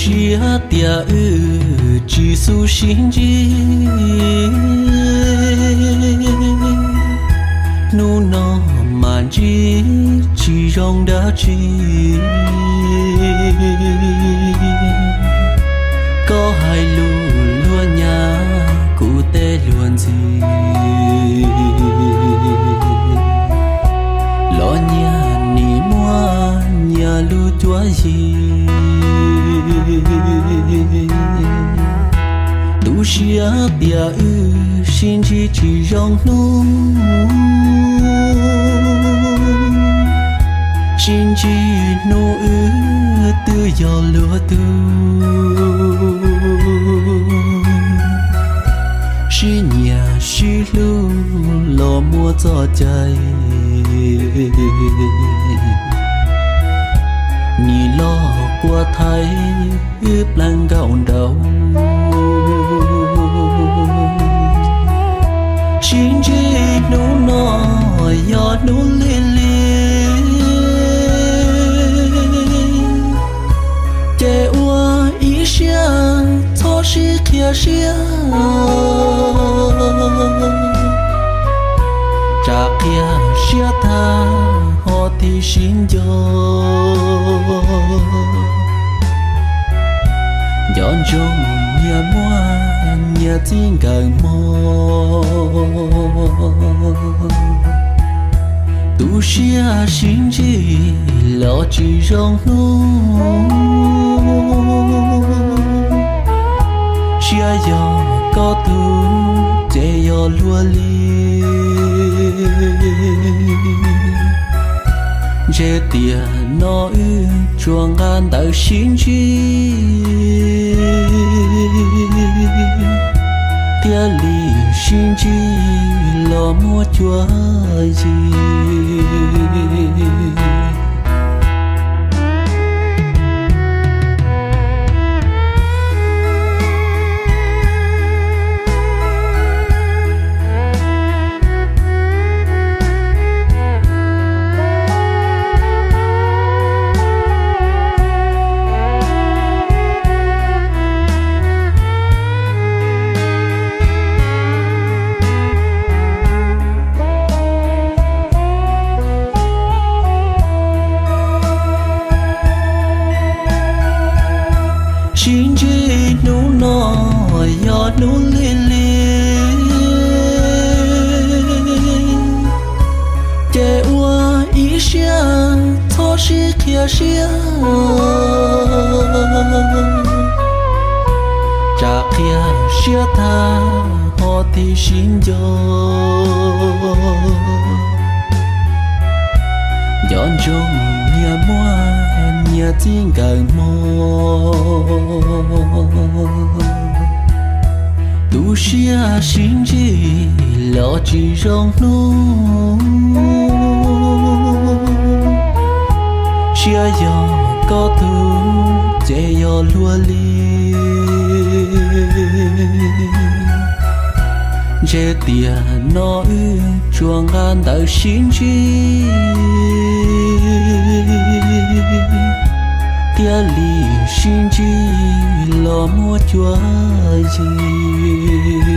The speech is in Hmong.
Tsis hais tias wb tsis xub sib ntsib, hnub no mas ntsib tsis zoo dab tsi. Koj hais lus luag nyiam kuv tej luag ntxhi, los nyias nim muaj nyias lub cuab yig. Tu siab tias wb sib ntsib tsis zoo hnub, sib ntsib hnub wb twb yog luag tug. Sib nyiam sib hlub los muaj txoj cai, nim los kua thaiv wb pleev nkaus nraud. Sib ntsib hnub no yog hnub lig lig, ces ua ib siab txhob sib qhia siab. Tsam qhia siab tag ho tig sib nco, nco ntsoov nyias muaj nyias txij nkawm hmo. Tu siab sib ntsib los tsis zoo hnub, siab yog koj tug ces yog luag li. Ntshe tiam no wb tsuas nqa ntawv sib ntsib, thiaj li sib ntsib los muaj cuab yig. Sib ntsib hnub no yog hnub lig lig, ces ua ib siab txhob sib qhia siab. Tsam qhia siab tag ho tig sib nco, nco ntsoov nyias muaj nyias txij nkawm hmo. Tu siab sib ntsib los tsis zoo hnub, siab yog koj tug ces yog luag li. Ntshe tiam no wb tsuas nqa ntawv sib ntsib, thiaj li sib ntsib los muaj cuab yig.